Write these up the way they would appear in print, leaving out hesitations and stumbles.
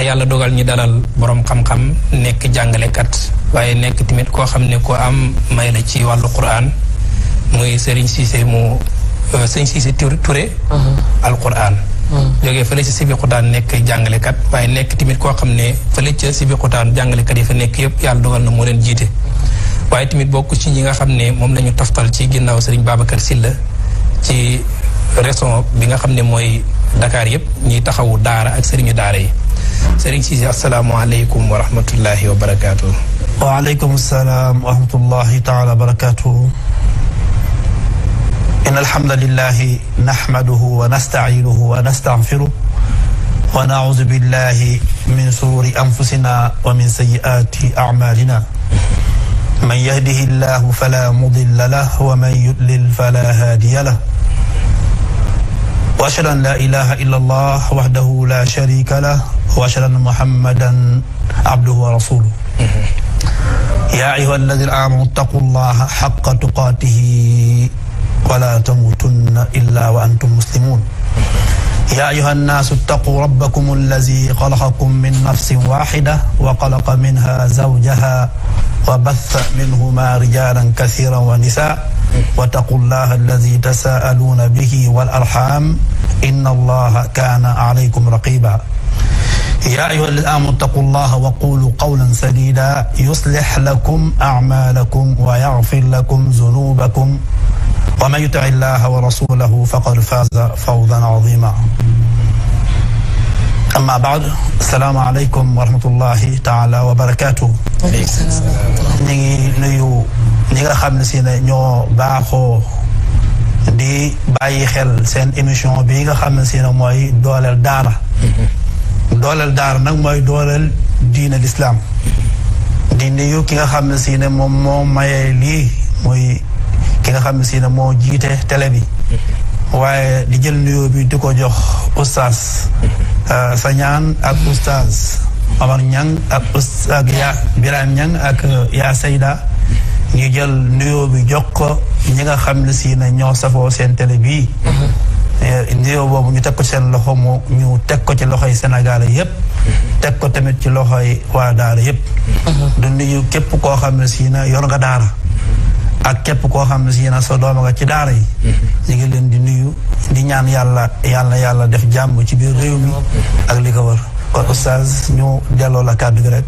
te yàlla dogal ñi dalal borom xam-xam nekk jàngalekat waaye nekk tamit koo xam ne ko am may la ci wàllu Qur'an muy Serigne Cissé mu Serigne Cissé Touré al-Qur'an jógee fële ci Sébikotane nekk jàngalekat waaye nekk tamit koo xam ne fële ca Sébikotane jàngalekat yi fa nekk yëpp yàlla dogal na moo leen jiite waaye tamit bokk ci ñi nga xam ne moom la ñu toftal ci ginnaaw Serigne Babacar Sylla ci région bi nga xam ne mooy Dakar yëpp ñiy taxawu daara ak sëriñu daara yi Serigne Cissé asalaamaaleykum wa rahmatullahi wa barakaatu. waaleykum salaam wa rahmatullahi taala wa barakaatu. إن الحمد لله نحمده ونستعينه ونستغفره ونعوذ بالله من شرور أنفسنا ومن سيئات أعمالنا من يهده الله فلا مضل له ومن يضلل فلا هادي له وأشهد أن لا إله إلا الله وحده لا شريك له وأشهد أن محمدا عبده ورسوله يا أيها الذين آمنوا اتقوا الله حق تقاته ولا تموتن إلا وأنتم مسلمون يا أيها الناس اتقوا ربكم الذي خلقكم من نفس واحدة وخلق منها زوجها وبث منهما رجالا كثيرا ونساء واتقوا الله الذي تساءلون به والأرحام إن الله كان عليكم رقيبا يا أيها الذين آمنوا اتقوا الله وقولوا قولا سديدا يصلح لكم أعمالكم ويغفر لكم ذنوبكم ومن يطع الله ورسوله فقد فاز فوزا عظيما أما بعد السلام عليكم ورحمة الله تعالى وبركاته ñi nuyu ñi nga xam ne si ne ñoo baaxoo di bàyyi xel seen émission bi nga xam ne si ne mooy dooleel daara dooleel daara nag mooy dooleel diine l'islam di nuyu ki nga xam ne si ne moom moo mayee lii muy ki nga xam ne si ne moo jiite télé bi waaye di jël nuyoo bi di ko jox oustaz Sañaan ak oustaz Omar Ñang ak oustaz yaa Birame Ñang ak yaa Seyda ñu jël nuyoo bi jox ko ñi nga xam ne si ne ñoo safoo seen télé bii nuyoo boobu ñu teg ko ci seen loxo mu ñu teg ko ci loxoy Sénégal yépp teg ko tamit ci loxoy waa daara yépp du nuyu képp koo xam ne si ne yor nga daara ak képp koo xam ne si na sa dooma nga ci daara yi ñu ngi leen di nuyu di ñaan yàlla def jàmm ci biir réew mi ak li ko wër kon oustaz ñu delloo la kàddu gi rek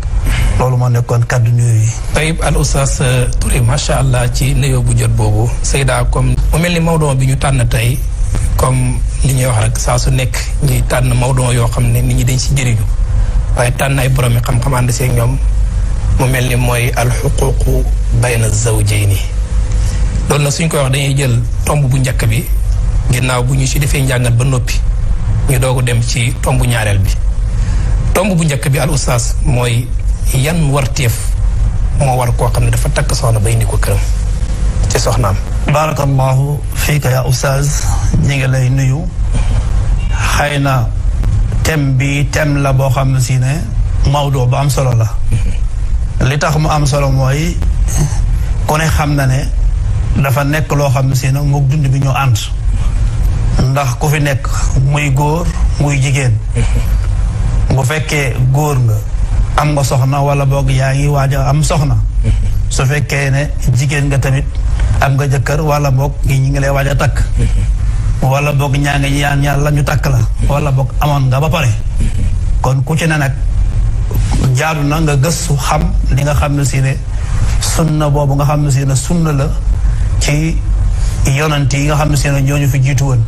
loolu moo nekkoon kàddu nuyu yi tayib al oustaz Touré macha allah ci nuyoo bu jot boobu Seyda comme mu mel ni mawdon bi ñu tànn tey comme li ñuy wax rek saa su nekk ñuy tànn mawdon yoo xam ne nit ñi dañ si jëriñu waaye tànn ay borom yi xam-xam ànd seeg ñoom mu mel ni mooy al xuququ bayna zawjayni loolu nag suñ koy wax dañuy jël tomb bu njëkk bi ginnaaw bu ñu ci defee njàngat ba noppi ñu doog a dem ci tomb ñaareel bi tomb bu njëkk bi al oustaz mooy yan warteef moo war koo xam ne dafa takk soxna bay indi ko këram ci soxnaam. barakallahu fiika yaa oustaz ñi ngi lay nuyu xëy na thème bi thème la boo xam ne si ne mawdoo bu am solo la li tax mu am solo mooy ku ne xam na ne dafa nekk loo xam ne si nag mook dund bi ñoo ànd ndax ku fi nekk muy góor muy jigéen bu fekkee góor nga am nga soxna wala boog yaa ngi waaj a am soxna su fekkee ne jigéen nga tamit am nga jëkkër wala boog ñi ngi lay waaj a takk wala boog ñaa ngi ñaan yàlla ñu takk la wala boog amoon nga ba pare kon ku ci ne nag jaadu na nga gëstu xam li nga xam ne si ne sunna boobu nga xam ne si ne sunna la ci yonent yi nga xam ne si ne ñooñu fi jiitu woon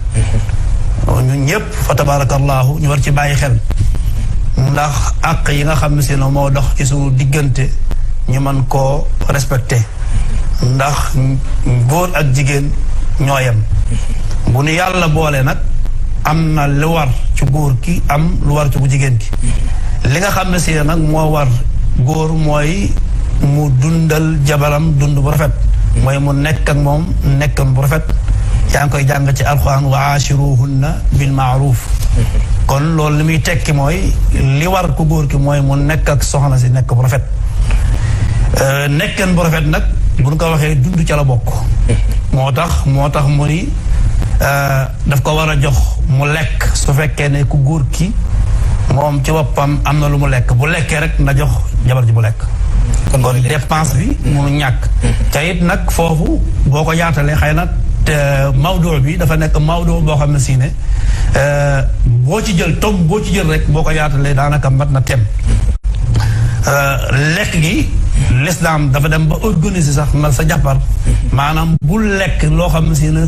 ñun ñëpp fa tabarakallahu ñu war ci bàyyi xel ndax àq yi nga xam ne si ne moo dox ci suñu diggante ñu mën koo respecté ndax góor ak jigéen ñoo yem bu nu yàlla boole nag am na lu war ci góor ki am lu war ci bu jigéen ki li nga xam ne si nag moo war góor mooy mu dundal jabaram dund bu rafet mooy mu nekk ak moom nekkan bu rafet yaa ngi koy jàng ci alxuraan wa aashiruhunna bil maaruf kon loolu li muy tekki mooy li war ku góor ki mooy mu nekk ak soxna si nekk bu rafet nekkan bu rafet nag bu ñu ko waxee dund ca la bokk moo tax mu ni daf ko war a jox mu lekk su fekkee ne ku góor ki moom ci boppam am na lu mu lekk bu lekkee rek na jox jabar ji bu lekk. kon dépense bi munu ñàkk. te it nag foofu boo ko yaatalee xëy na mawduu bi dafa nekk mawduu boo xam ne si ne boo ci jël tom boo ci jël rek boo ko yaatalee daanaka mat na tem. lekk gi l'islam dafa dem ba organiser sax na sa jabar maanaam bul lekk loo xam ne si ne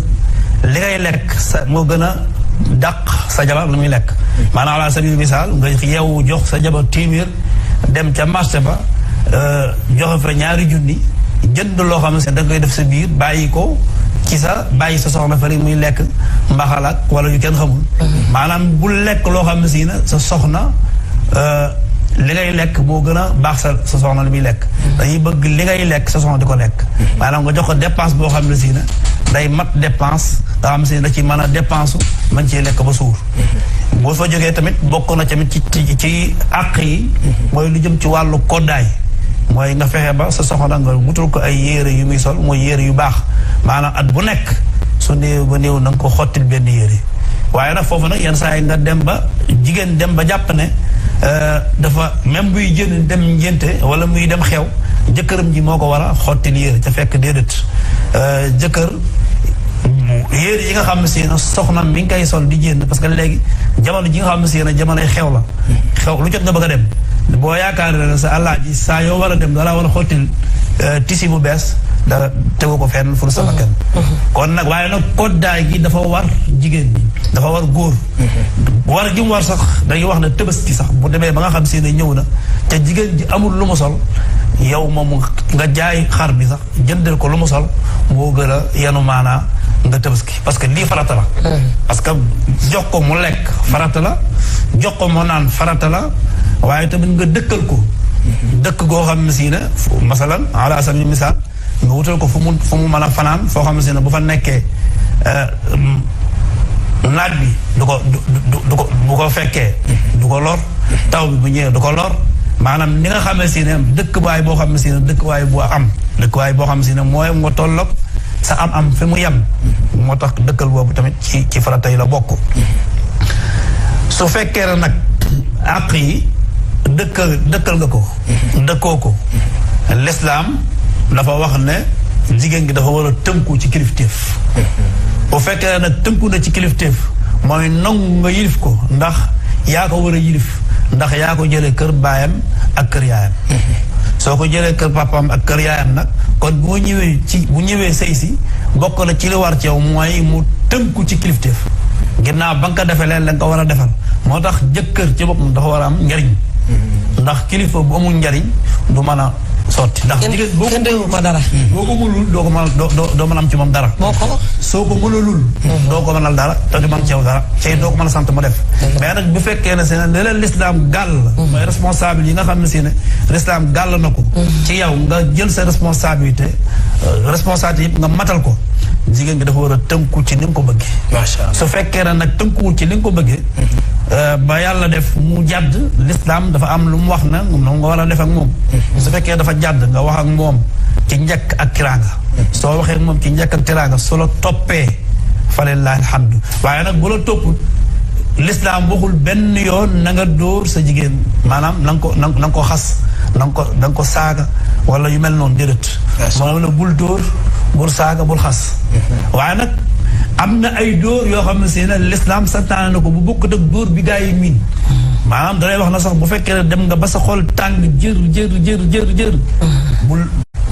li ngay lekk sa moo gën a dàq sa jabar lu muy lekk. maanaam ala sabil misaal nga yeewu jox sa jabar téeméer dem ca marché ba joxe fa 2 junni jënd loo xam ne da nga koy def sa biir bàyyi ko ci bàyyi sa soxna fa muy lekk mbaxalak wala yu kenn xamul. maanaam bul lekk loo xam ne si na sa soxna li ngay lekk moo gën a baax sa soxna li muy lekk. dañuy bëgg li ngay lekk sa soxna di ko lekk. maanaam nga jox ko dépense boo xam ne si na day mat dépense nga xam si da ci mën a dépense mën cee lekk ba suur. boo fa jógee tamit bokk na tamit ci àq yi. mooy lu jëm ci wàllu koddaay. mooy nga fexe ba sa soxna nga wutul ko ay yére yu muy sol mooy yére yu baax maanaam at bu nekk su néew ba néew na nga ko xottil benn yére. waaye nag foofu nag yenn saa yi nga dem ba jigéen dem ba jàpp ne dafa même buy jën dem ngénte wala muy dem xew jëkkëram ji moo ko war a xottil yére ca fekk déedéet jëkkër yére yi nga xam ne si na soxna mi ngi koy sol di jénn parce que léegi jamono ji nga xam ne si na jamonoy xew la xew lu jot nga bëgg a dem boo yaakaar ne sa àllaaji saa yoo war a dem dalaa war a xottil tisi bu bees dara tegu ko fenn fur sama kenn kon nag waaye nag koddaay gi dafa war jigéen ñi dafa war góor war gi mu war sax dañuy wax ne Tabaski sax bu demee ba nga xam si ne ñëw na te jigéen ji amul lu mu sol yow moom nga jaay xar bi sax jëndal ko lu mu sol moo gën a yenu maanaa nga Tabaski parce que lii farata la parce que jox ko mu lekk farata la jox ko mu naan farata la waaye tamit nga dëkkal ko dëkk goo xam ne si ne masalan ala sabil misaal nga wutal ko fu mu mën a fanaan foo xam ne si ne bu fa nekkee naaj bi bu ko fekkee du ko lor taw bi bu ñëwee du ko lor maanaam ni nga xam ne si ne dëkkwaay boo xam ne si ne dëkkwaay boo xam ne si ne mooy nga tolloog sa am fi mu yem moo tax dëkkal boobu tamit ci farata yi la bokk su fekkee ne nag àq yi dëkkal nga ko dëkkoo ko l'islam dafa wax ne jigéen gi dafa war a tënku ci kilifteef bu fekkee nag tënku na ci kilifteef mooy nangu nga yilif ko ndax yaa ko war a yilif ndax yaa ko jëlee kër baayam ak kër yaayam soo ko jëlee kër papaam ak kër yaayam nag kon bu ñëwee sëy si bokk na ci li war ci yow mooy mu tënku ci kilifteef ginnaaw ba nga ko defee leen la nga ko war a defal moo tax jëkkër ci boppam dafa war a am njariñ ndax kilifa bu amul njariñ du mën a sotti ndax jigéen boo ko dara boo ko mënul doo ko mën doo mën am ci moom dara soo ko mënalul doo ko mënal dara te du mën ci yow dara cey doo ko mën a sant mu def mais nag bu fekkee ne seen ne leen l'islam gàll mooy responsable yi nga xam ne si ne l'islam gàll na ko ci yow nga jël sa responsabilité yëpp nga matal ko jigéen gi dafa war a tënku ci ni nga ko bëggee macha Allah su fekkee ne nag tënkuwul ci ni nga ko bëggee ba yàlla def mu jàdd l'islam dafa am lu mu wax na moom nga war a def ak moom su fekkee dafa jàdd nga wax ak moom ci njëkk ak tiraanga soo waxee ak moom ci njëkk ak tiraanga su la toppee fa lillahi alhamdu waaye nag bu la toppul l'islam waxul benn yoon na nga dóor sa jigéen maanaam na nga ko xas na nga ko saaga wala yu mel noonu déedéet moo la bul dóor bul saaga bul xas waaye nag am na ay dóor yoo xam ne si ne l'islam santaane na ko bu bokk ak dóor bi gaa yi miin maanaam dalay wax na sax bu fekkee ne dem nga ba sa xol tàng jër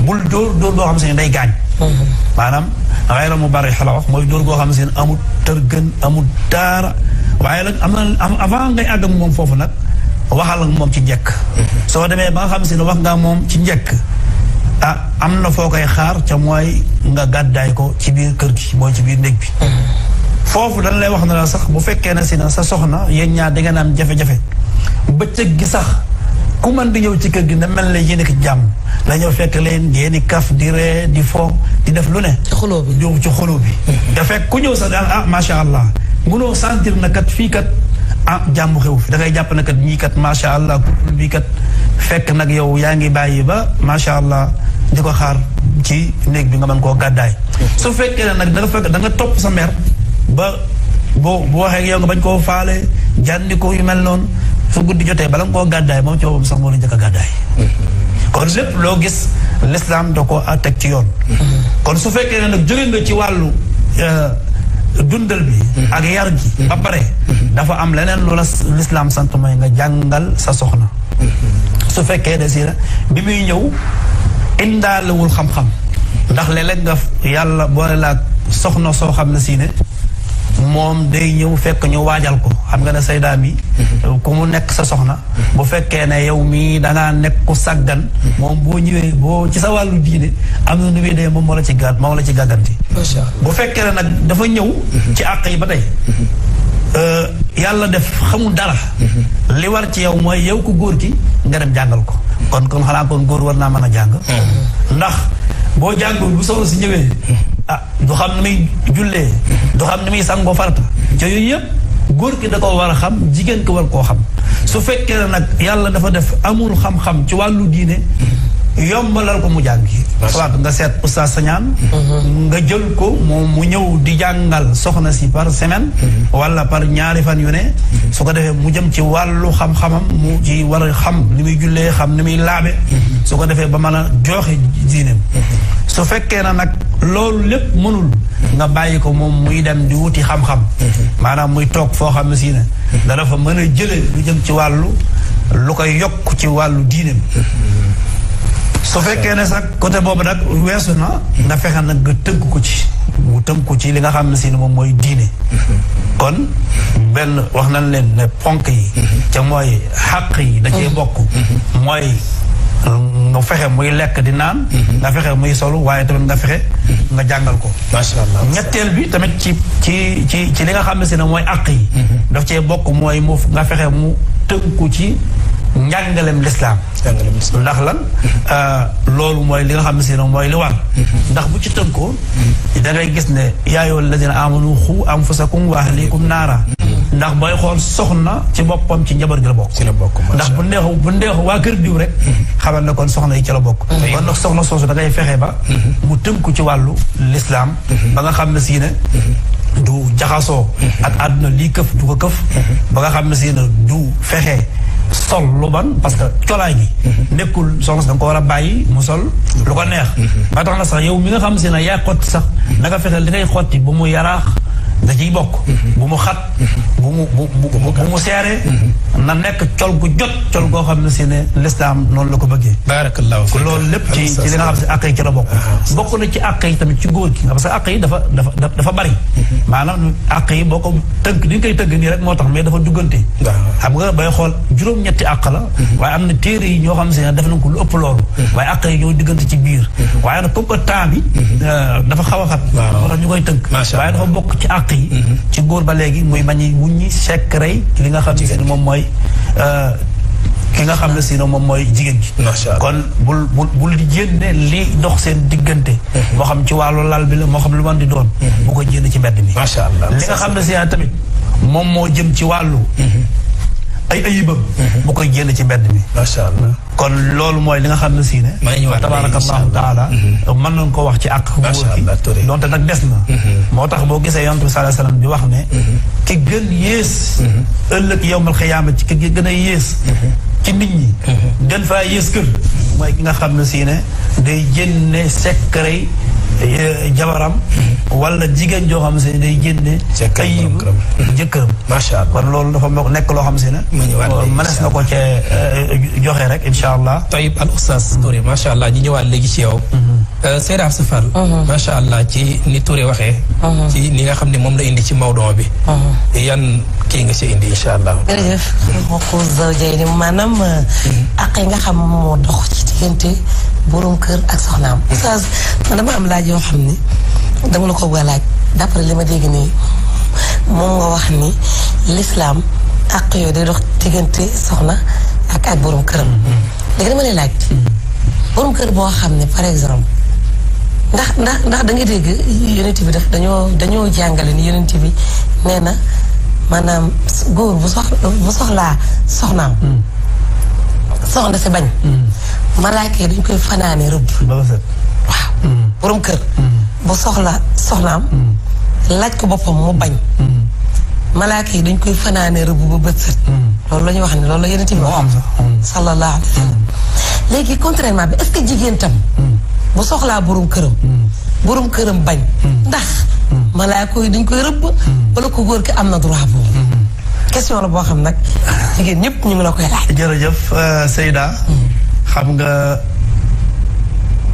bul dóor boo xam ne si ne day gaañ maanaam xayra mu bari xala wax mooy dóor boo xam ne si ne amul tërgën amul daara waaye nag am na avant ngay àgg ak moom foofu nag waxal ak moom ci njëkk soo demee ba nga xam ne si ne wax nga moom ci njëkk am na foo koy xaar ca mooy nga gàddaay ko ci biir kër gi mooy ci biir néeg bi foofu dañ lay wax na la sax bu fekkee ne si na sa soxna yéen ñaar da ngeen am jafe-jafe bëccëg gi sax ku mën di ñëw ci kër gi na mel ne yéen ak jàmm la ñëw fekk leen ngeen di kaf di ree di fo di def lu ne ci xuloo bi da fekk ku ñëw sax daal macha allah munoo sentir na kat fii kat jàmm xew fi da ngay jàpp na kat ñii kat macha allah couple bi kat fekk nag yow yaa ngi bàyyi ba macha allah di ko xaar ci néeg bi nga mën koo gàddaay su fekkee ne nag da nga topp sa mère ba boo waxee yow nga bañ koo faale jànni ko yu mel noonu su guddi jotee bala nga koo gàddaay moom ci boppam sax moo la njëkk a gàddaay kon lépp loo gis l'islam da ko teg ci yoon kon su fekkee ne nag jóge nga ci wàllu dundal bi ak yar gi ba pare dafa am leneen loola l'islam sant mooy nga jàngal sa soxna su fekkee de si bi muy ñëw indaalewul xam-xam ndax léeg-léeg nga yàlla boole la soxna soo xam ne si ne moom day ñëw fekk ñu waajal ko xam nga ne saydaa mi ku mu nekk sa soxna bu fekkee ne yow mii dangaa nekk ku sàggan moom boo ñëwee boo ci sa wàllu diine am na nu muy dee moom moo la ci gàgganti bu fekkee ne nag dafa ñëw ci àq yi ba tey yàlla def xamul dara li war ci yow mooy yow ko góor ki nga dem jàngal ko kon xanaa kon góor war naa mën a jàng ndax boo jàngul bu soxla si ñëwee du xam ni muy jullee du xam ni muy sangoo farata ca yooyu yëpp góor ki da ko war a xam jigéen ko war koo xam su fekkee ne nag yàlla dafa def amul xam-xam ci wàllu diine yombalal ko mu jàngi soit nga seet oustaz Sañaan nga jël ko moom mu ñëw di jàngal soxna si par semaine wala par ñaari fan yu ne su ko defee mu jëm ci wàllu xam-xamam mu ci war a xam ni muy jullee xam ni muy laabe su ko defee ba mën a joxe diineem su fekkee na nag loolu lépp mënul nga bàyyi ko moom muy dem di wuti xam-xam maanaam muy toog foo xam ne si ne dana fa mën a jële lu jëm ci wàllu lu koy yokk ci wàllu diineem su fekkee ne sax côté boobu nag weesu na nga fexe nag nga tënk ko ci mu tënk ko ci li nga xam ne si ne moom mooy diine kon benn wax nañ leen ne ponk yi ca mooy xàq yi da cee bokk mooy nga fexe muy lekk di naan nga fexe muy solu waaye tamit nga fexe nga jàngal ko macha allah ñetteel bi tamit ci li nga xam ne si ne mooy àq yi daf cee bokk mooy mu nga fexe mu tënku ci njàngalem lislaam ndax lan loolu mooy li nga xam ne si ne mooy li war ndax bu ci tënkoo da ngay gis ne yaa ayyuhal lazina aamanu xu anfusakum wa ahlikum naara ndax booy xool soxna ci boppam ci njaboot gi la bokk ndax bu neexu waa kër diw rek xamal ne kon soxna yi ci la bokk kon nag soxna soosu da ngay fexe ba mu tënku ci wàllu lislaam ba nga xam ne si ne du jaxasoo ak àdduna lii këf du ko këf ba nga xam ne si ne du fexe sol lu ban parce que colaay gi nekkul soxna si da nga ko war a bàyyi mu sol lu ko neex ba tax na sax yow mi nga xam si ne yaay xotti sax da nga fexe li ngay xotti bu mu yaraax da ciy bokk bu mu xat bu mu seere na nekk col gu jot col goo xam ne si ne lislaam noonu la ko bëggee barakallahu fiik loolu lépp ci li nga xam si àq yi ci la bokk na ci àq yi tamit ci góor gi parce que àq yi dafa bari maanaam àq yi boo ko tënk ni nga koy tënk nii rek moo tax mais dafa duggante xam nga bay xool juróom-ñetti àq la waaye am na téere yi ñoo xam si ne def nañ ko lu ëpp loolu waaye àq yi ñoo diggante ci biir waaye nag comme que temps bi dafa xaw a xat moo tax ñu koy tënk waaye dafa bokk ci àq yi ci góor ba léegi muy bañi wuññi secret li nga xam ne moom mooy ki nga xam ne si ne moom mooy jigéen ji kon bul di jénne li dox seen diggante moo xam ci wàllu lal bi la moo xam lu man di doon bu ko jénn ci mbedd mi macha allah li nga xam ne si ne tamit moom moo jëm ci wàllu ay ayibam bu koy génn ci mbedd mi macha allah kon loolu mooy li nga xam ne si ne tabarakallahu taala mën nañ ko wax ci àq góor gi donte nag des na moo tax boo gisee yonent bi sallallahu alayhi wasallam di wax ne ki gën yées ëllëg yawmal xiyaama ci ki gën a yées ci nit ñi gën faa yées kër mooy ki nga xam ne si ne day génne secret jabaram wala jigéen joo xam si ne day génne ayib jëkkëram macha allah kon loolu dafa nekk loo xam si ne mënees na ko cee joxe rek insha allah tayib al oustaz Touré macha allah ñu ñëwaat léegi ci yow Seyda Absa Fall macha allah ci ni Touré waxee ci li nga xam ne moom la indi ci mawdon bi yan kii nga ci indi insha allah jërëjëf mbokku zawjayni maanaam ak yi nga xam moo dox ci diggante borom kër ak soxnaam oustaz man dama am laaj yoo xam ni dama la ko bëgg a laaj d'après li ma dégg nii moom nga wax ni l'islam ak yooyu day dox diggante soxna ak borom këram léegi dama lay laaj borom kër boo xam ne par exemple ndax da nga dégg yonent bi daf dañoo jàngale ni yonent bi nee na maanaam góor bu soxlaa soxnaam soxna si bañ malaaka yi dañ koy fanaane rëbb waaw borom kër bu soxla soxnaam laaj ko boppam mu bañ malaaka yi dañ koy fanaane rëbb ba bët set loolu la ñuy wax ne loolu la yonent bi moo am sax. sallallahu alayhi wa sallam. léegi contrairement bi est-ce que jigéen tam. bu soxlaa borom këram. borom këram bañ. ndax. malaaka yi dañ koy rëbb. wala ko góor ki am na droit boobu. question la boo xam nag jigéen ñëpp ñu ngi la koy laaj. jërëjëf Seyda. xam nga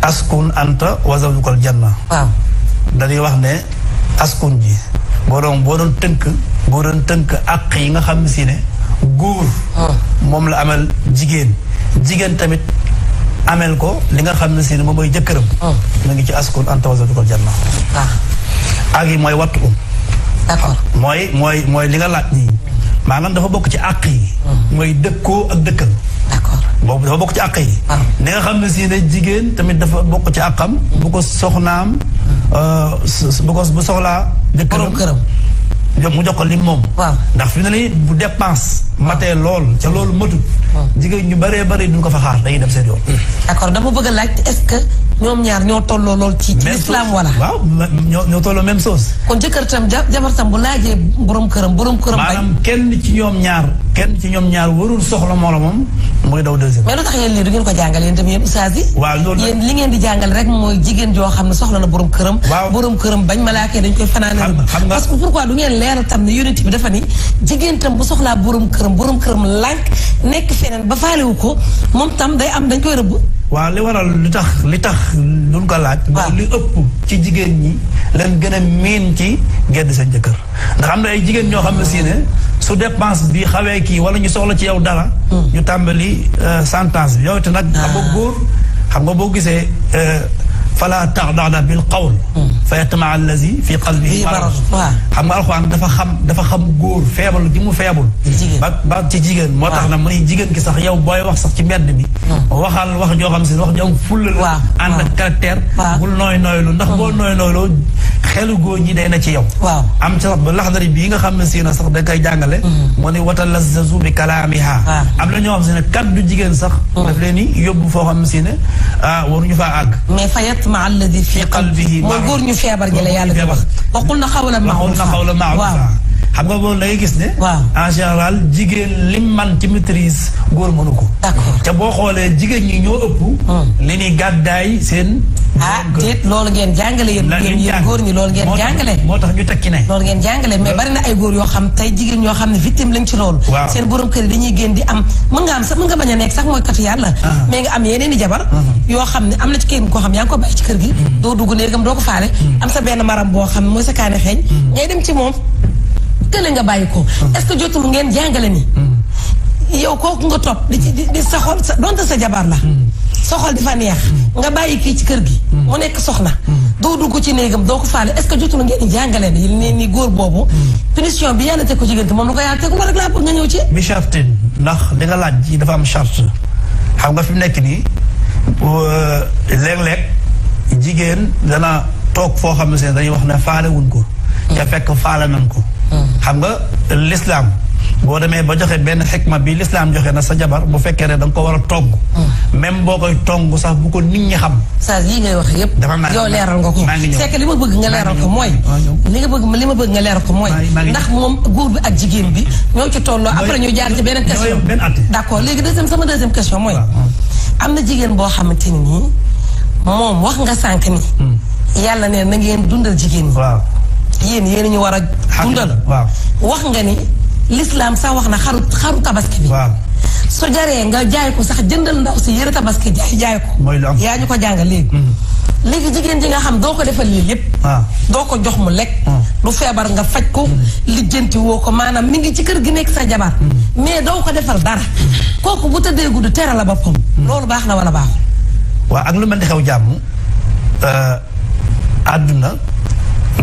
askun anta wa zawjukal janna. waaw. dañuy wax ne askun ji. boo doon tënk àq yi nga xam si ne góor. moom la amal jigéen. jigéen tamit amel ko li nga xam ne si ne moom mooy jëkkëram. mu ngi ci askun anta wa zawjukal janna. waaw. ak yi mooy wattu. d'accord mooy li nga laaj nii. maanaam dafa bokk ci àq yi. mooy dëkkoo ak dëkkal. d'accord boobu dafa bokk ci àq yi. li nga xam ne si ne jigéen tamit dafa bokk ci àqam. bu ko soxnaam. bu soxlaa. borom këram. mu jox ko li moom. waaw ndax fi mu ne nii bu dépense. matee lool ca loolu matut. jigéen ñu bëree bëri duñ ko fa xaar dañuy dem seen yoon. d'accord dama bëgg a laaj est-ce que ñoom ñaar ñoo tolloo lool ci l'islam wala. waaw ñoo tolloo même chose. kon jëkkër tam jabar tam bu laajee borom këram bañ. maanaam kenn ci ñoom ñaar warul soxla moom muy daw deuxième. mais lu tax yéen lii du ngeen ko jàngal yéen tamit yéen ustaas yi. waaw loolu yéen li ngeen di jàngal rek mooy jigéen joo xam ne soxla na borom këram. waaw borom këram bañ malaaka dañ koy fanaane. xam nga parce que pourquoi du ngeen leeral tam ne yonent bi dafa ni jigéen tam bu soxlaa borom këram lànk nekk feneen ba faalewu ko moom tam dañ koy rëbb. waaw li waral li tax duñ ko laaj. waaw li ëpp ci jigéen ñi leen gën a miin ci gedd seen jëkkër. ndax am na ay jigéen ñoo xam ne si ne su dépense bi xawee kii wala ñu soxla ci yow dara. ñu tàmbali sentence bi yow te nag. xam nga boo gisee fala taxda'na bil qawl. fa yatma'a allazi fi qalbihi marad. xam nga alxuraan dafa xam góor feebal gi mu feebul. ba ci jigéen moo tax na mu ne jigéen ki sax yow booy wax sax ci mbedd mi. waxal wax joo xam si wax joo am fulla la. ànd ak caractère. bul nooylu ndax boo nooyloo xelu góor ñi day na ci yow. am ci sax ba laxdari bii nga xam ne si na sax da koy jàngale. mu ne watalazzazu bi kalaamiha. am na ñoo xam si ne kaddu jigéen sax. daf leen ni yóbbu foo xam si ne waruñu faa àgg. mais fa yatma alladi fi qalbihi mooy góor ñu feebar ñi la yàlla di wax. waxul na xawla ma'rufa. xam nga boobu da ngay gis ne. waaw en général jigéen lim man ci maîtrise góor mënu ko. d'accord te boo xoolee jigéen ñi ñoo ëpp. li ñuy gàddaay seen. déet loolu ngeen jàngale yéen góor ñi loolu ngeen jàngale. moo tax ñu tekki ne. loolu ngeen jàngale mais bari na ay góor yoo xam tey jigéen ñoo xam ne victime lañ ci loolu. seen borom kër yi dañuy génn di am mën nga bañ a nekk sax mooy katu yàlla. mais nga am yeneen i jabar. yoo xam ne am na ci kenn koo xam yaa ngi ko bàyyi ci kër gi. doo dugg néegam doo ko faale. am sa benn maram boo xam ne mooy sa kaane xeeñ. ngay dem ci moom kële nga bàyyi ko. est-ce que jotul ngeen jàngale ni. yow kooku nga topp di sa xol donte sa jabar la. sa xol di fa neex. nga bàyyi kii ci kër gi. mu nekk soxna. doo dugg ci néegam doo ko faale est-ce que jotul ngeen jàngale ni góor boobu. punition bi yàlla teg ko jigéen ki moom lu ko yàlla teg rek laa bëgg nga ñëw ci. bi charte ndax li nga laaj ji dafa am charte xam nga fi mu nekk nii léeg-léeg jigéen dana toog foo xam ne seen dañuy wax ne faale wuñ ko. te fekk faale nañ ko. xam nga l'islam boo demee ba joxe benn xikma bi l'islam joxe na sa jabar bu fekkee ne da nga ko war a togg. même boo koy togg sax bu ko nit ñi xam. saa yii ngay wax yëpp. yow leeral nga ko. c'est que li ma bëgg nga leeral ko mooy. li ma bëgg nga leeral ko mooy. ndax moom góor bi ak jigéen bi ñoo ci tolloo après ñu jaar ci beneen question. d'accord léegi sama deuxième question mooy. am na jigéen boo xamante ni nii moom wax nga sànq ni. yàlla ne na ngeen dundal jigéen ñi. yéen ñu war a dundal. wax nga ni l'islam sax wax na xaru tabaski bi. su jaree nga jaay ko sax jëndal ndaw si yëre tabaski jaay ko. yaa ñu ko jàngal léegi. léegi jigéen ji nga xam doo ko defal lii yépp. doo ko jox mu lekk. lu feebar nga faj ko. lijjanti woo ko maanaam mi ngi ci kër gi nekk sa jabar. mais doo ko defal dara. kooku bu tëddee guddi tere la boppam. loolu baax na wala baaxul. waaw ak lu mel ni xew jàmm. àdduna.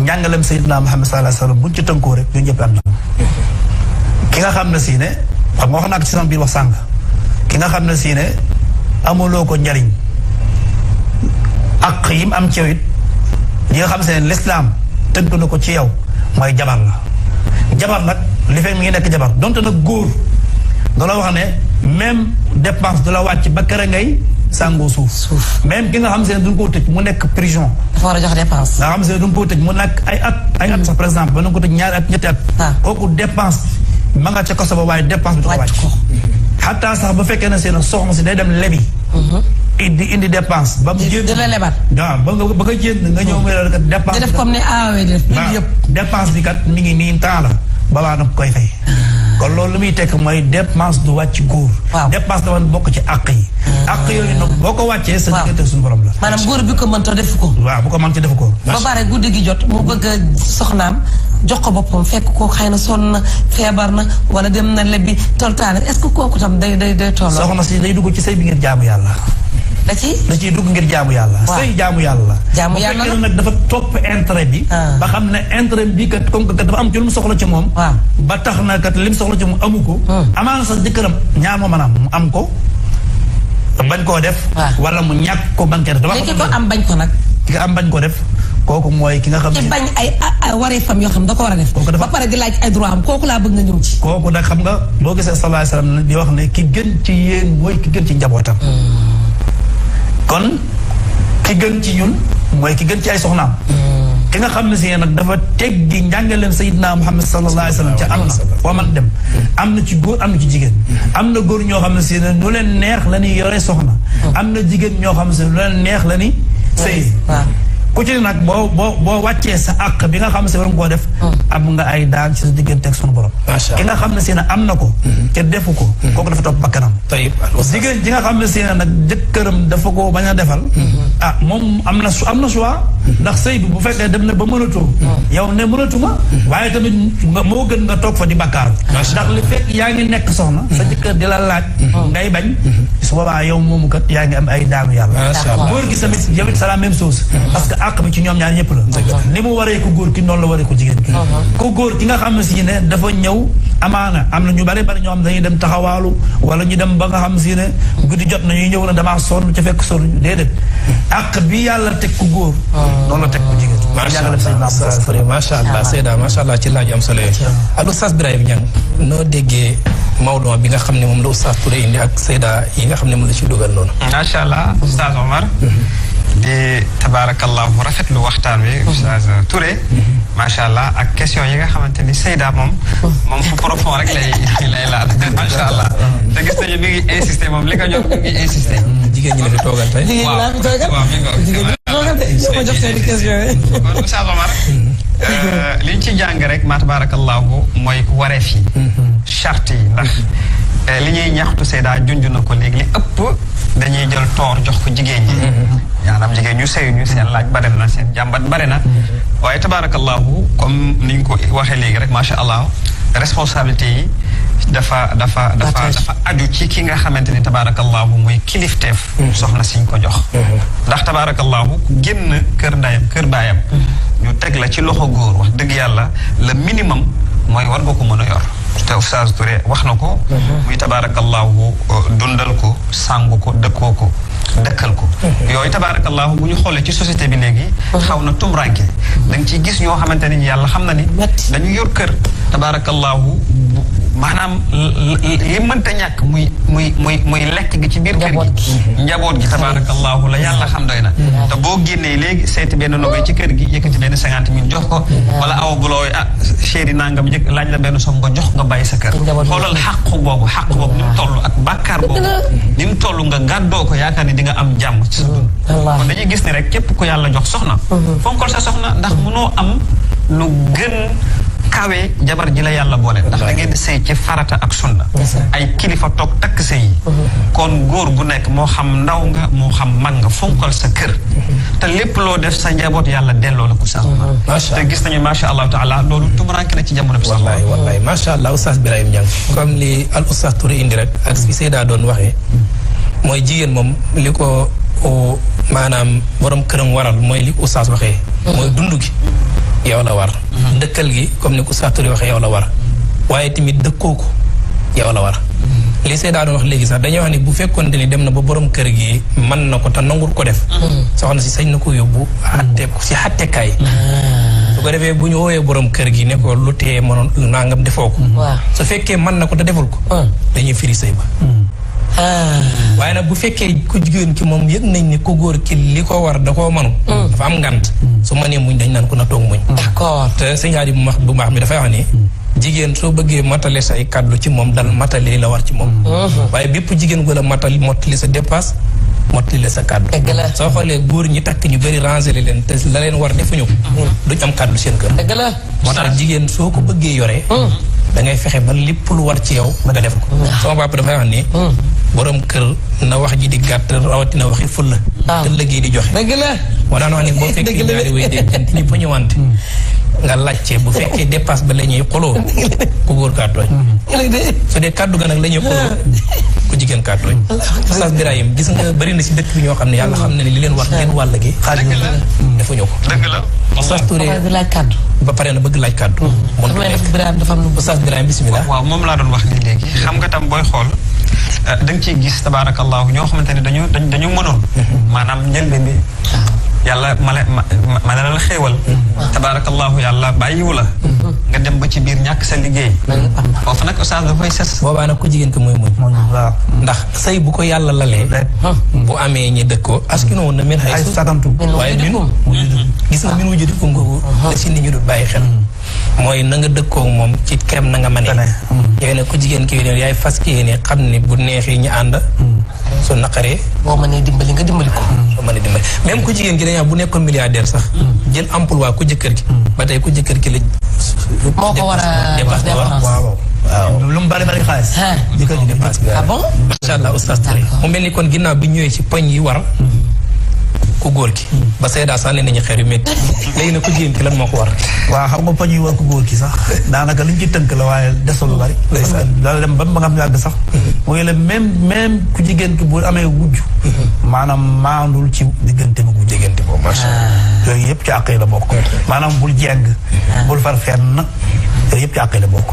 njàngalem Seydina Muhammad sallallahu alayhi wa sallam buñ ci tënkoo rek ñu ñëpp am na. ki nga xam ne si ne xam nga wax naa ko ci sama biir wax sànq ki nga xam ne si ne amuloo ko njariñ ak yim am ci yow it ñi nga xam se ne l'islam tënk na ko ci yow mooy jabar la. jabar nag li fekk mi ngi nekk jabar donte nag góor da la wax ne même dépense du la wàcc ba kër ngay sàngoo suuf. même ki nga xam se ne duñ koo tëj mu nekk prison. dafa war a jox dépense. nga xam se ne duñ koo tëj mu nekk ay at sax par exemple ba na ko tëj ñaari at ñetti at. kooku dépense ma nga ca kaso ba waaye dépense bi du ko wàcc xataa sax ba fekkee ne seen soxna si day dem lebi indi dépense ba mu jënd di la lebal waaw ba nga jënd nga ñëw muy la kat dépense di def comme ne aawee di def yëpp dépense bi kat mi ngi nii temps la babaa nag koy fay kon loolu lu muy tekk mooy dépense du wàcc góor dépense dafa bokk ci àq yi àq yooyu nag boo ko wàccee sa diggante suñu borom la maanaam góor bi ko mënta def ko waaw bu ko mën ci def ko ba pare guddi gi jot mu bëgg a soxnaam jox ko boppam fekk ko xëy na sonn na feebar na wala dem na lebbi toltaane est-ce que kooku tam day tolloo soxna si day dugg ci sëy bi ngir jaamu yàlla da ciy dugg ngir jaamu yàlla sëy jaamu yàlla jaamu yàlla bu fekkee nag dafa topp intérêt bi ba xam ne intérêt bi kat comme que kat dafa am ci lu mu soxla ci moom ba tax na kat li mu soxla ci moom amu ko amaana sax jëkkëram ñaar moo mën a mu am ko bañ koo def wala mu ñàkk ko bañ koo def léegi ko am bañ ko nag ki nga am bañ ko def kooku mooy ki nga xam ne ci bañ ay waree fam yoo xam da ko war a def ba pare di laaj ay droit am kooku laa bëgg nga ñëw ci kooku nag xam nga boo gisee sallallahu alayhi wasallam di wax ne ki gën ci yéen mooy ki gën ci njabootam kon ki gën ci ñun mooy ki gën ci ay soxnaam ki nga xam ne si nag dafa teggi njàngaleem Sayyidina Muhammad sallallahu alayhi wa sallam ca am na foo man dem am na ci góor am na ci jigéen am na góor ñoo xam ne si ne nu leen neex la ñuy yore soxna am na jigéen ñoo xam ne si nu leen neex la ñuy sëy ku ci nag boo wàccee sa àq bi nga xam ne si war nga koo def am nga ay daan ci sa diggante ak sunu borom ki nga xam ne si ne am na ko te defu ko kooku dafa topp bakkanam jigéen ji nga xam ne si ne nag jëkkëram dafa ko bañ a defal moom am na choix ndax sëy bi bu fekkee dem na ba mënatoo yow ne mënatuma waaye tamit moo gën nga toog fa di bakkaar ndax li fekk yaa ngi nekk soxna sa jëkkër di la laaj ngay bañ su boobaa yow moomu kat yaa ngi am ay daanu yàlla góor gi tamit yow it c'est la même chose parce que àq bi ci ñoom ñaar ñëpp la ni mu waree ko góor ki noonu la waree ko jigéen ki ko góor ki nga xam ne si ne dafa ñëw amaana am na ñu bari ñoo xam dañuy dem taxawaalu wala ñu dem ba nga xam si ne guddi jot na ñuy ñëw na damaa sonn ca fekk sonn déedéet àq bi yàlla teg ku góor noonu la teg ku jigéen macha allah Seyda macha allah ci laaj am solo yi ak Oustaz Birahim Niang noo déggee mawduu bi nga xam ne moom la Oustaz Touré indi ak Seyda yi nga xam ne moom la ci dugal noonu macha allah Oustaz Omar di tabaarakallahu rafetlu waxtaan wi Oustaz Touré macha allah ak question yi nga xamante ni Seyda moom fu profond rek lay laal macha allah te gis nañu mi ngi insister moom li nga jox mi ngi insister. jigéen ñi la fi toogal tey. waaw waaw mi ngi ko jox seen question yi. kon Oustaz Omar li ñu ci jàng rek ma tabaarakallahu mooy wareef yi. charte yi ndax li ñuy ñaxtu Seyda junj na ko léegi li ëpp dañuy jël toor jox ko jigéen ñi. maanaam jigéen ñu sëy ñu seen laaj bare na seen jàmbat bare na waaye tabaarakallahu comme ni ñu ko waxee léegi rek macha allah responsabilité yi dafa aju ci ki nga xamante ni tabaarakallahu mooy kilifteef. soxna siñ ko jox. ndax tabaarakallahu ku génn kër ndayam kër baayam. ñu teg la ci loxo góor wax dëgg yàlla le minimum mooy war nga ko mën a yor. te Oustaz Touré wax na ko. muy tabaarakallahu dundal ko sàngu ko dëkkoo ko. dëkkal ko yooyu tabaarakallahu bu ñu xoolee ci société bi léegi xaw na tumranke da nga ciy gis ñoo xamante ni yàlla xam na ni dañu yor kër tabaarakallahu maanaam li mënta ñàkk muy lekk gi ci biir kër gi njaboot gi tabaarakallahu la yàlla xam doy na te boo génnee léegi seeti benn nogay ci kër gi yëkkati benn 50 000 jox ko wala awa bulooy chéri nangam jëkk laaj la benn som nga jox nga bàyyi sa kër xoolal xàqu boobu ni mu toll ak bàkkaar boobu ni mu toll nga gàddoo ko yaakaar ni di nga am jàmm ci sa dund kon dañuy gis ni rek képp ku yàlla jox soxna fonkol sa soxna ndax mënoo am lu gën kawe jabar ji la yàlla boole ndax da ngeen di sëy ci farata ak sunna ay kilifa toog takk sëy yi kon góor gu nekk moo xam ndaw nga moo xam mag nga fonkal sa kër te lépp loo def sa njaboot yàlla delloo la ko sax te gis nañu macha allahu taala loolu tumuranke na ci jamono bi sax wallaay macha allah Oustaz Birahim Niang comme li al Oustaz Touré indi rek ak fi Seyda doon waxee mooy jigéen moom li ko maanaam borom këram waral mooy li Oustaz waxee mooy dund gi yow la war dëkkal gi comme ni ko Oustaz Touré waxee yow la war waaye tamit dëkkoo ko yow la war li Seyda doon wax léegi sax dañuy wax ni bu fekkoon ni dem na ba borom kër gi mën na ko te nangul ko def soxna si sañ na ko yóbbu xatte ko si xattekaay su ko defee bu ñu woowee borom kër gi ne ko lu tee mënoon nangam defoo ko su fekkee mën na ko te deful ko dañuy firi sëy ba waaye nag bu fekkee ku jigéen ki moom yëg nañ ni ku góor ki li ko war da koo mënu dafa am ngant su ma nee muñ dañ naan ko na toog muñ d'accord te sëñ Hadi bu baax mi dafay wax ni jigéen soo bëggee matale say kàddu ci moom dal matale la war ci moom. waaye bépp jigéen gu la mottali sa dépasse mottali la sa kàddu. dëgg la soo xoolee góor ñi takk ñu bëri rangé leen te la leen war defuñu ko. duñ am kàddu seen kër. dëgg la moo tax jigéen soo ko bëggee yore. da ngay fexe ba lépp lu war ci yow nga def ko. sama papa dafay wax ni. borom kër na wax ji di gàtt rawatina waxi fulla. te liggéey di joxe. dëgg la moo daan wax ni boo fekkee ñaari way dencante ñu poñëwante nga laajte bu fekkee dépasse ba la ñuy xoloo ku góor kaa tooñ. su dee kàddu ga nag la ñuy xoloo ku jigéen kaa tooñ. Oustaz Birahim gis nga bëri na si dëkk bi ñoo xam ne yàlla xam na ne li leen war ngeen wàll gi. defuñu ko. dëgg la. Oustaz Touré di laaj kàddu. ba pare na bëgg laaj kàddu. mën na nekk Birahim dafa am lu Oustaz Birahim bisimilah. waaw moom laa doon wax nii léegi xam nga tam booy xool da nga ciy gis tabaarakallaahu ñoo xamante ne dañu mënoon. maanaam njëlbeen bi. yàlla ma la xéewal. tabaarakallaahu yàlla bàyyiwu la. nga dem ba ci biir ñàkk sa liggéey. foofu nag oustaz dafay ses. boobaa nag ku jigéen ko mooy muñ. waaw ndax sëy bu ko yàlla lalee. bu amee ñi dëkkoo askino woon na mel ay satantu. waaye min gis nga min wujudi ko ngoogu da si nit ñu du bàyyi xel. mooy na nga dëkkoo moom ci kem na nga mënee. yow ne ku jigéen ki ne yaay fas kii ne xam ne bu neexee ñu ànd. su naqaree. boo mënee dimbali nga dimbali ko. soo mënee dimbali même ku jigéen ki dañuy bu nekkoon milliardaire sax. jël emploi ku jëkkër gi. ba tey ku jëkkër ki la. moo ko war a dépense. waaw lu mu bari bari xaalis. jëkkër ji dépense. ah bon. macha allah oustaz Touré mu mel ni kon ginnaaw bi ñëwee ci poñ yi war. ku góor ki ba Seyda sànni nañu xeer yu métti léegi nag ku jigéen ki lan moo ko war. waaw xam nga poñ yi war ku góor ki sax daanaka liñ ci tënk la waaye desul lu bari. dala dem ba nga xam yàgg sax. mooy la même ku jigéen ki bu amee wujj. maanaam maandul ci diggante ma ku diggante boobu. macha allah yooyu yëpp ci àq yi la bokk. maanaam bul jeng. bul far fenn yooyu yëpp ci àq yi la bokk.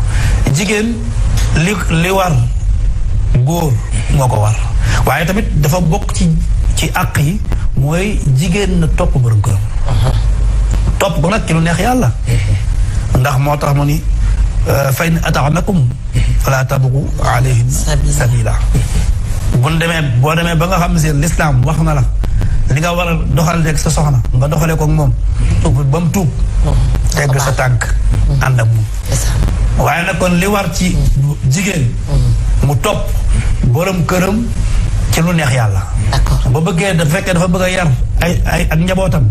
jigéen li war góor moo ko war waaye tamit dafa bokk ci àq yi. mooy jigéen na topp borom këram. topp ko nag ci lu neex yàlla. ndax moo tax mu ni fa in ata'nakum fala tabghu alayhin sabila. boo demee ba nga xam ne seen lislaam wax na la li nga war a doxal rek sa soxna nga doxalee ko ak moom. ba mu tuub. tegg sa tànk. ànd ak moom. waaye nag kon li war ci jigéen. mu topp borom këram. ci lu neex yàlla. d'accord ba bëggee da fekkee dafa bëgg a yar ay ak njabootam.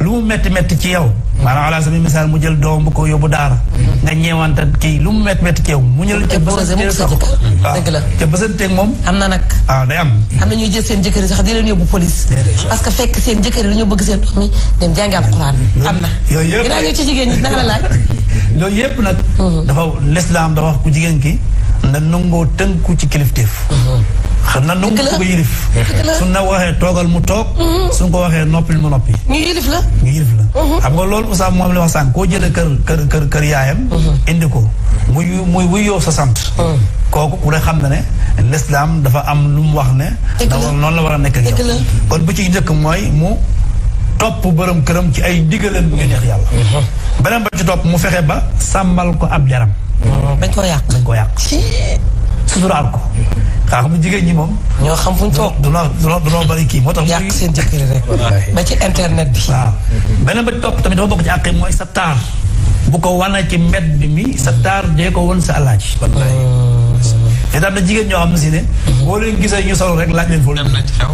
lu mu metti ci yow. maanaam ala sami misaal mu jël doom bu ko yóbbu daara. nga ñeewanta kii lu mu metti ci yow mu ñël ca bësanteeg sax dëgg la ca bësanteeg moom. am na nag. waaw day am. am na ñuy jël seen jëkkër yi sax di leen yóbbu police. parce que fekk seen jëkkër yi dañoo bëgg seen doom yi dem jàngi alxuraan. am na yooyu yëpp dinaa ñëw ci jigéen ñi naka la laaj. loolu yëpp nag. dafa lislaam dafa wax ku jigéen ki na nangoo tënku ci kilifteef. xam na nangu ko yilif. su na waxee toogal mu toog. su ko waxee noppil mu noppi. ñu yilif la. xam nga loolu Oustaz moom la wax sànq koo jëlee kër yaayam. indi ko muy wuyoo sa sant. kooku ku ne xam na ne l'islam dafa am lu mu wax ne. noonu la war a nekk ak yow. kon bu ci njëkk mooy mu topp borom këram ci ay digaleen bu ngeen neex yàlla. beneen ba ci topp mu fexe ba sàmmal ko ab jaram. bañ koo yàq. suturaal ko. xam nga jigéen ñi moom. ñoo xam fu ñu toog. dunoo bari kii moo tax. yàq seen jëkkër rek. ba ci internet bi. waaw beneen ba ci topp tamit dafa bokk ci àq mooy sa taar. bu ko wane ci mbedd mi sa taar jee ko won sa alaaji. wallaay. te tam na jigéen ñoo xam ne si ne. boo leen gisee ñu solo rek laaj leen foofu. dem na ci xew.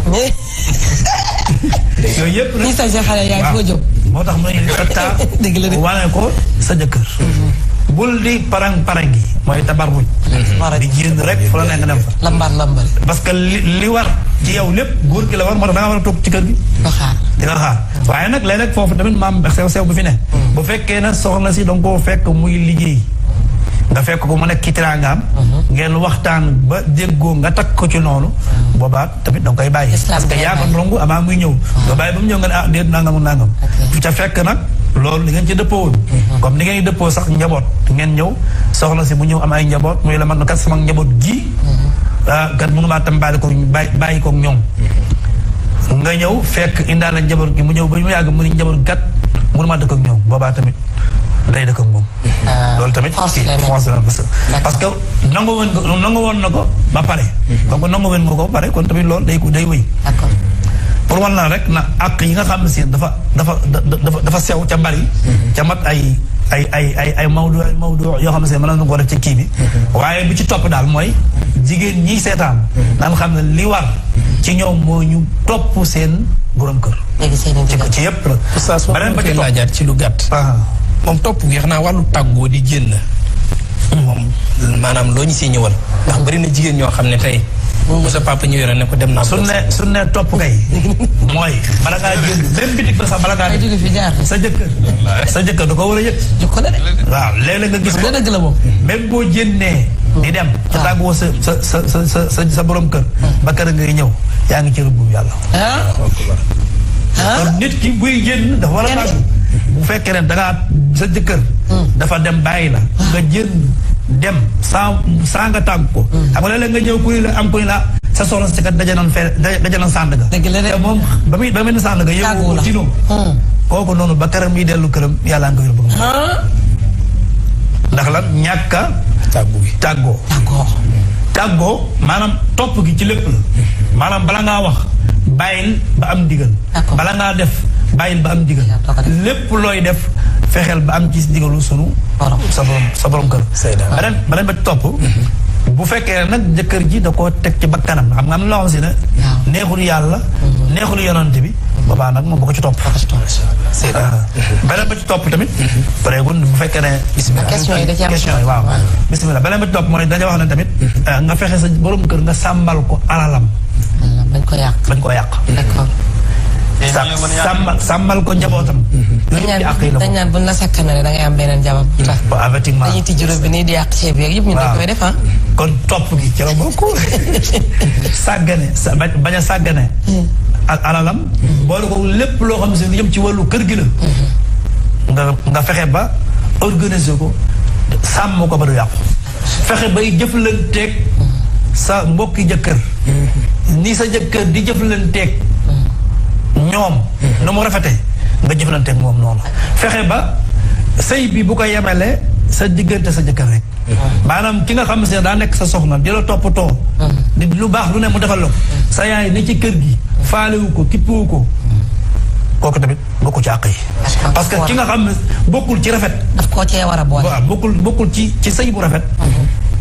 yooyu yëpp nag ni sa xale yaay foo jóg. moo tax mu ne sa taar. dëgg la de wane ko sa jëkkër. bul di parang gi mooy tabarruj. di jéem rek fu la nekk dem fa. lambar. parce que li war ci yow lépp góor gi la war moo tax da nga war a toog ci kër gi. di nga xaar waaye nag léeg-léeg foofu tamit maam sew bu fi ne. bu fekkee ne soxna si danga koo fekk muy liggéey. nga fekk ko mu nekk ci teraangaam. ngeen waxtaan ba déggoo nga takk ko ci noonu. boobaa tamit danga koy bàyyi. parce que yaa ko ndongu avant muy ñëw. nga bàyyi ba mu ñëw nga ne ah déet nangam. ca fekk nag. loolu li ngeen ci dëppoo woon. comme ni ngeen di dëppoo sax njaboot ngeen ñëw soxna si mu ñëw am ay njaboot muy la man kat sama njaboot gi. kat mënumaa tam bàyyi koog ñoom. nga ñëw fekk indaale njaboot gi mu ñëw ba ñu yàgg mu ni njaboot kat mënumaa dëkk ak ñoom boobaa tamit day dëkk ak moom. loolu tamit force la parce que nangu woon na ko ba pare. donc nangu woon nga ko ba pare kon tamit loolu day wéy. pour wan na rek na ak yi nga xam ne si dafa sew ca bari. ca mat ay ay mawdu yoo xam ne mën nañu ko def ci kii bi. waaye bi ci topp daal mooy jigéen ñiy seetaan. daan xam ne li war ci ñoom moo ñu topp seen borom kër. ci yëpp la. oustaz beneen ba ci laajaat ci lu gàtt. moom topp gi xanaa wàllu tàggoo di génn. moom maanaam loo ñu siy ñëwal. ndax bari na jigéen ñoo xam ne tey. bu sa papa ñëwee rek ne ko dem naa. su ne topp kay. mooy bala ngaa génn même bitig ba sax bala ngaa sa jëkkër da ko war a yëg. waaw léeg-léeg nga gis ko dëgg la moom. même boo jénnee di dem. te tàggoo sa borom kër. ba kër ngay ñëw yaa ngi ci rëbbu yàlla. kon nit ki buy génn dafa war a tàggu. bu fekkee ne dangaa sa jëkkër. dafa dem bàyyi la. nga jën dem saa nga tàgg ko. xam nga léeg-léeg nga ñëw kuy la am kuy la sa soxla si kat daje nañ sànd ga. te moom ba muy ne sànd ga yow ko tino kooku noonu ba këram yi dellu këram yàlla nga yóbbu. ndax lan ñàkk a tàggoo maanaam topp gi ci lépp la. maanaam bala ngaa wax bàyyil ba am digal. bala ngaa def bàyyil ba am digal. lépp looy def fexeel ba am ci digalu sunu sa borom kër. beneen ba ci topp. bu fekkee nag jëkkër ji da koo teg ci bakkanam xam nga am na loo xam si ne. neexul yàlla. neexul yonante bi. boobaa nag moom bu ko ci topp. beneen ba ci topp tamit. pareegul bu fekkee ne. question yi waaw. bisimilah beneen ba ci topp mooy dañoo wax ne tamit. nga fexe sa borom kër nga sàmbal ko alalam. bañ ko yàq. D'accord. sàmmal ko njabootam. dañ naan buñ la sakkanale da ngay am beneen jabar. effectivement dañuy tijji robinet nii di yàq ceeb yeeg yëpp ñu dañ koy def kon topp gi ci la bokk. bañ a sàggane. ak alalam. boole ko lépp loo xam ne yëm ci wàllu kër gi la. nga fexe ba organiser ko sàmm ko ba du yàqu. fexe bay jëflanteeg sa mbokki jëkkër. ni sa jëkkër di jëflanteeg ñoom nu mu rafetee nga jëflanteeg moom noonu. fexe ba sëy bi bu ko yemale sa diggante sa jëkkër rek. maanaam ki nga xam ne daa nekk sa soxna di la toppatoo. di lu baax lu ne mu defal la ko. sa yaay ne ci kër gi faalewu ko kippiwu ko. kooku tamit bokku ci àq yi. parce que ki nga xam ne bokkul ci rafet. daf koo cee war a boole. waaw bokkul ci sëy bu rafet.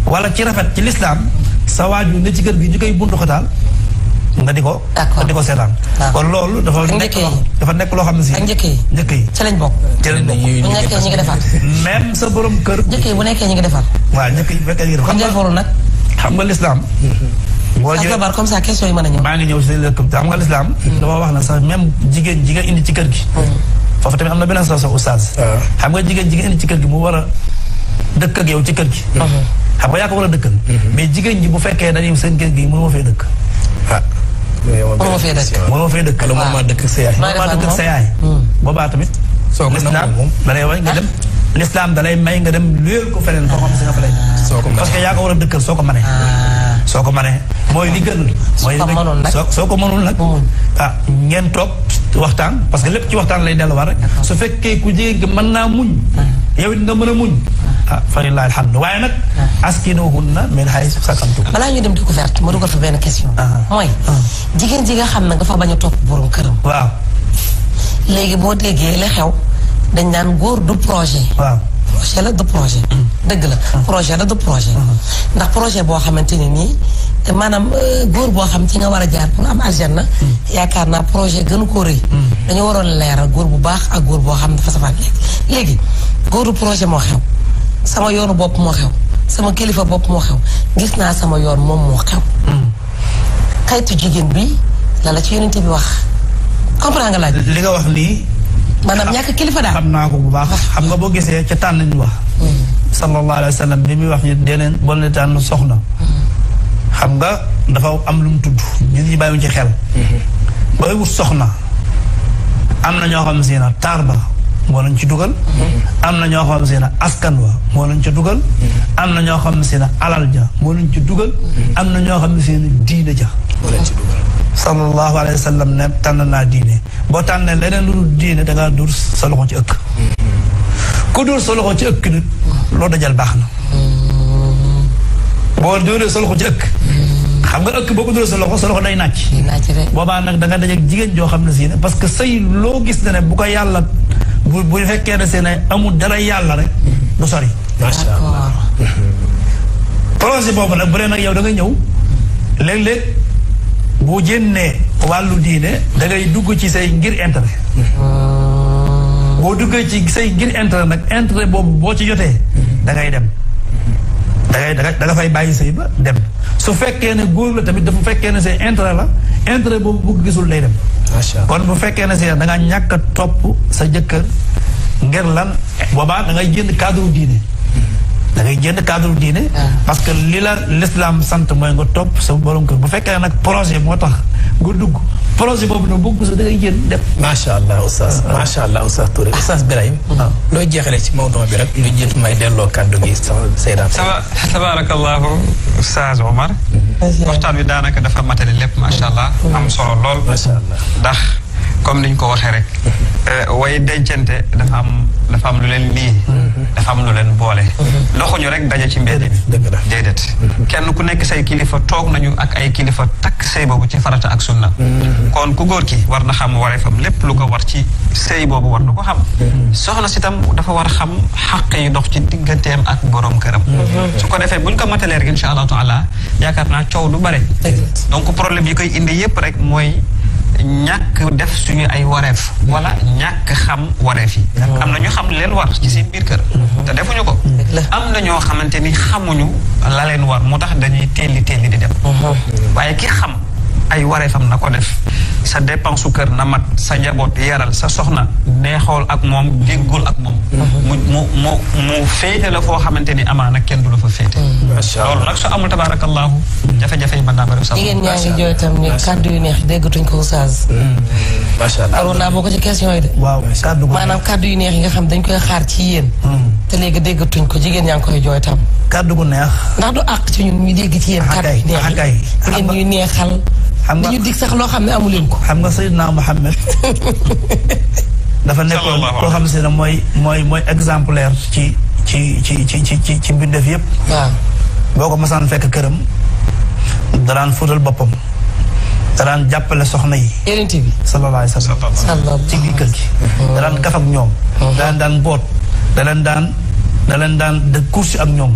wala ci rafet ci lislaam sa waaju ne ci kër gi ñu koy buntu xataal nga di ko seetaan. kon loolu dafa nekk loo xam ne si. ak njëkk yi ci lañ bokk. ci lañ bokk bu nekkee ñu ngi defar. même sa borom kër. njëkk yi bu nekkee ñu ngi defar. waaw njëkk yi bu fekkee ñu ngi defar. kon defarul nag. xam nga lislaam. boo jëlee comme ça question yi mën a ñëw. maa ngi ñëw si lëkk xam nga lislaam. dama wax na sax même jigéen ji nga indi ci kër gi. foofu tamit am na beneen sax oustaz. xam nga jigéen ji nga indi ci kër gi mu war a dëkk ak yow ci kër gi. xam nga yaa ko war a dëkkal. mais jigéen ji bu fekkee dañuy seen kër gi mënoo fee dëkk. mënoo fee dëkk. wala moom maa dëkk sa yaay. maa dëkk sa yaay. boobaa tamit. soo ko lislaam da lay way nga dem. lislaam da lay may nga dem luyeel ko feneen foo xam si nga fa lay. parce que yaa ko war a dëkkal soo ko manee. soo ko manee mooy li gën. soo ko mënul nag. ngeen toog waxtaan parce que lépp ci waxtaan lay delluwaat rek. su fekkee ku jigéen gi mën naa muñ. yow it nga mën a muñ. fa lillahi alhamdu waaye nag. askinuhunna min haythu sakantum. balaa ñuy dem découverte ma dugal fa benn question. mooy jigéen ji nga xam ne dafa bañ a topp borom këram. waaw. léegi boo déggee la xew dañ naan góor du projet. waaw projet la du projet. dëgg la projet la du projet. ndax projet boo xamante ne nii maanaam góor boo xam ci nga war a jaar pour am aljanna. yaakaar naa projet gënu ko rëy. dañu waroon leeral góor bu baax ak góor boo xam dafa safaan léegi góor du projet moo xew. sama yoonu bopp moo xew sama kilifa bopp moo xew gis naa sama yoon moom moo xew. xaytu jigéen bi la ci yonent bi wax comprendre nga laaj. li nga wax nii. maanaam ñàkk kilifa daal. xam naa ko bu baax xam nga boo gisee ca tànn ñu wax. sallallahu alayhi wa sallam bi muy wax ñu deneen boo leen tànn soxna. xam nga dafa am lu mu tudd ñun ñi bàyyiwuñ ci xel. booy wut soxna am na ñoo xam si na taar ba. moo lañ ci dugal. am na ñoo xam si ne askan wa moo lañ ci dugal. am na ñoo xam si ne alal ja moo lañ ci dugal. am na ñoo xam si ne diine ja moo lañ ci dugal. sallallahu alayhi wa sallam ne tànn naa diine boo tànnee leneen lu dul diine da ngaa dur sa loxo ci ëkk. ku dur sa loxo ci ëkk nit loo dajal baax na. boo dóoree sa loxo ci ëkk. xam nga ëkk boo ko dóoree sa loxo day nàcc. boobaa nag da nga dajeeg jigéen joo xam ne si ne parce que sëy loo gis ne bu ko yàlla bu fekkee ne seen amul dara yàlla rek du sori. macha allah projet boobu nag bu dee nag yow da nga ñëw léeg-léeg bu génnee wàllu diine da ngay dugg ci say ngir intérêt. boo duggee ci say ngir intérêt nag intérêt boobu boo ci jotee da ngay dem. da nga fay bàyyi sëy ba dem su fekkee ne góor la tamit dafa fekkee ne say intérêt la intérêt boobu bu gisul day dem. macha allah kon bu fekkee ne say da nga ñàkk a topp sa jëkkër ngir lan boobaa da ngay jënd cadre diine. da ngay jënd cadre diine. parce que li la l'islam sant mooy nga topp sa borom kër bu fekkee nag projet moo tax nga dugg projet boobu nag boo ko da ngay jënd dem. macha allah oustaz macha allah oustaz Touré oustaz Birahim. looy jeexalee ci mawduu bi rek lu jël may delloo kàddu gi Seyda. tabarakallahu oustaz Omar. waxtaan wi daanaka dafa matale lépp macha allah. am solo lool. macha allah ndax comme niñ ko waxee rek. way dencante dafa am lu leen lii. dafa am lu leen boole. doxuñu rek daje ci mbedd bi. dëgg la déedéet. kenn ku nekk say kilifa toog nañu ak ay kilifa takk sëy boobu ci farata ak sunna. kon ku góor ki war na xam wareefam lépp lu ko war ci sëy boobu war na ko xam. soxna si tam dafa war a xam xàq yi dox ci digganteem ak borom këram. su ko defee buñ ko matalee rek incha allah taala yaakaar naa coow du bare. donc problème yi koy indi yépp rek mooy. ñàkk def suñu ay wareef wala ñàkk xam wareef yi am na ñu xam leen war ci seen biir kër te defuñu ko am na ñoo xamante ni xamuñu la leen war moo tax dañuy telli di dem waaye ki xam ay wareefam na ko def sa dépense su kër na mat sa njaboot yaral sa soxna neexool ak moom déggul ak moom mu féete la foo xamante ni amaana kenn du la fa féete loolu nag su amul tabarakallahu jafe-jafe yi mën naa bëri sax jigéen ñaa ngi jooy tam ne kàddu yu neex déggatuñ ko oustaz macha allah aroon naa boo ko ci question yi de waaw maanaam kàddu yu neex yi nga xam dañ koy xaar ci yéen te léegi déggatuñ ko jigéen ñaa ngi koy jooy tam kàddu gu neex ndax du àq ci ñun ñu dégg ci yéen kàddu yu neex yi ngeen ñuy neexal dañu dig sax loo xam ne amu leen ko xam nga Seydina Muhammad dafa nekkoon koo xam ne mooy exemplaire ci mbindeef yëpp waaw boo ko masaan fekk këram daraan fóotal boppam daraan jàppale soxna yi yonent bi sallallahu alayhi wa sallam ci biir kër gi daraan kaf ak ñoom daan boot da leen daan de course ak ñoom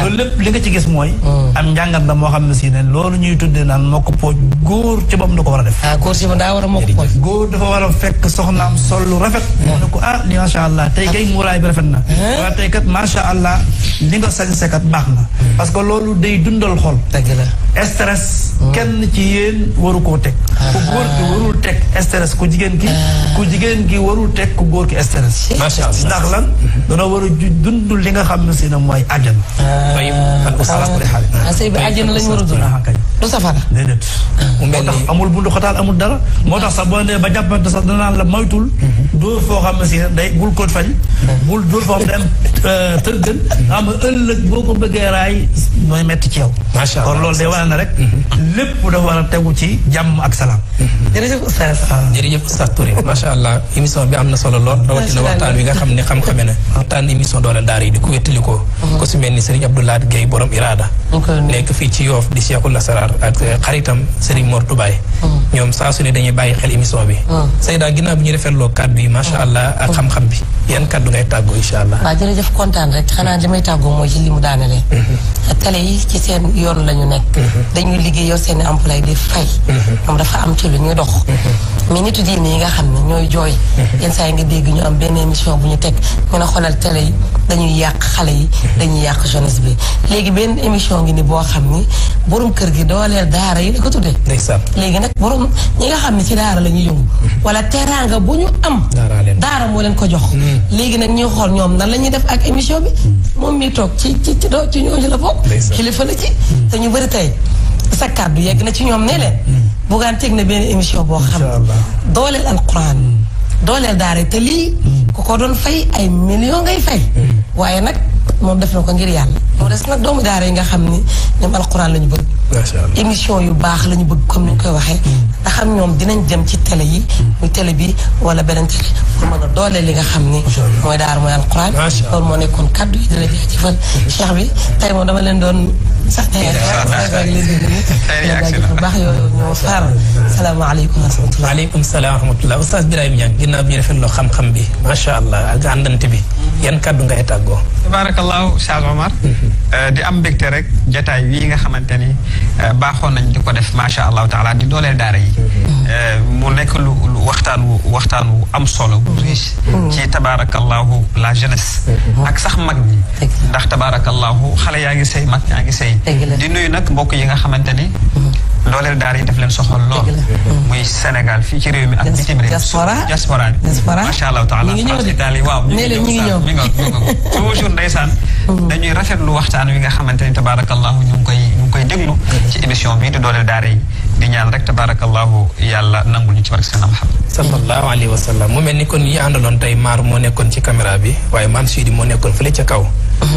loolu lépp li nga ci gis mooy am njàngat la moo xam ne si ne loolu ñuy tuddee naan moo ko pooj góor ci boppam da ko war a def góor ci boppam daa war a moo ko pooj góor dafa war a fekk soxnaam sol lu rafet mu ne ko li macha allah tey kay muuraay bi rafet na waaye tey kat macha allah li nga sañse kat baax na parce que loolu day dundal xol dëgg la stress kenn ci yéen waru koo teg ku góor ki warul teg stress ku jigéen ki warul teg ku góor ki stress macha allah ndax lan dana war a dund li nga xam ne si ne mooy àjjana sëy bi àjjana lañu war a dund du safara déedéet moo tax amul bundu xataal amul dara moo tax sax boo nee ba jàppante sax danaan la moytul dóor foo xam ne si ne day bul ko fañ bul dóor foo xam ne am tërgën xam nga ëllëg boo ko bëggee raay mooy metti ci yow kon loolu day wane na rek lépp dafa war a tegu ci jàmm ak salaam jërëjëf oustaz jërëjëf oustaz Touré macha allah émission bi am na solo lool rawatina waxtaan wi nga xam ne xam-xame na waxtaan émission doole daara yi di ko wéttali ko ku si mel ni Serigne Abdoulaye Gueye borom Irada nekk fii ci Yoof di Cheikhul Asrar ak xaritam Serigne Mor Toubaye ñoom saa su ne dañuy bàyyi xel émission bi Seyda ginnaaw bi ñu defetloo kaddu yi macha allah ak xam-xam bi yan kaddu ngay tàggoo incha allah waaw jërëjëf kontaan rek xanaa li may tàggoo mooy ci li mu daanelee télé yi ci seen yoon la ñu nekk dañuy liggéey yow seen employé di fay moom dafa am ci lu ñuy dox mais nitu diine yi nga xam ne ñooy jooy yenn saa yi nga dégg ñu am benn émission bu ñu teg ñu ne xoolal télé yi dañuy yàq xale yi dañuy yàq jeunesse bi léegi benn émission ngi ni boo xam ni borom kër gi dooleel daara yi la ko tuddee léegi nag borom ñi nga xam ne ci daara la ñuy yëngu wala teraanga bu ñu am daara moo leen ko jox léegi nag ñuy xool ñoom nan la ñuy def ak émission bi moom mi toog ci ñooñu la bokk kilifa la ci te ñu bëri tey sa kàddu yegg na ci ñoom ne leen buggaan teg na benn émission boo xam ne dooleel alquran dooleel daara te lii ku ko doon fay ay millions ngay fay waaye nag moom def na ko ngir yàlla moo des nag doomu daara yi nga xam ni ñoom alquran la ñu bëgg émission yu baax la ñu bëgg comme ni ñu koy waxee ndax xam ñoom dinañ dem ci télé yi muy télé bi wala beneen télé pour mën a dooleel li nga xam ni mooy daara mooy alquran loolu moo nekkoon kaddu yi di la jaajëfal cheikh bi tey moom dama leen doon sax baax yooyu ñoo far. salaamaaleykum wa rahmatulah. waaleykum salaam wa rahmatulah Oustaz Birahim Niang ginnaaw bi ñu rafetloo xam-xam bi macha allah ak àndante bi yan kàddu ngay tàggoo. tabarakallahu Cheikh Omar. di am mbégte rek jotaay wi nga xamante ni baaxoon nañ di ko def macha allah taala di dooleel daara yi. mu nekk lu waxtaan wu am solo bu riche. ci tabarakallahu la jeunesse. ak sax mag ñi. ndax tabarakallahu xale yaa ngi sëy mag yaa ngi sëy. di nuyu nag mbokk yi nga xamante ni. dooleel daara yi daf leen soxal lool. muy Sénégal fii ci réew mi ak bitim réew. diaspora bi macha allah taala France Italie waaw ñu ngi ñëw mi nga toujours ndeysaan dañuy rafetlu waxtaan wi nga xamante ni tabarakallahu ñu ngi koy déglu ci émission bii di dooleel daara yi di ñaan rek tabarakallahu yàlla nangul ñu ci barke Seydina Muhammad sallallahu alayhi wa sallam mu mel ni kon ñi àndaloon tey maar moo nekkoon ci caméra bi waaye maam Sidi moo nekkoon fële ca kaw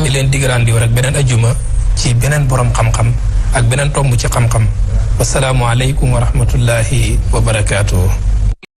di leen digrandi rek beneen ajuma ci beneen borom xam-xam ak beneen tomb ci xam-xam wasalaamu aleykum wa rahmatullahi wa barakaatuhu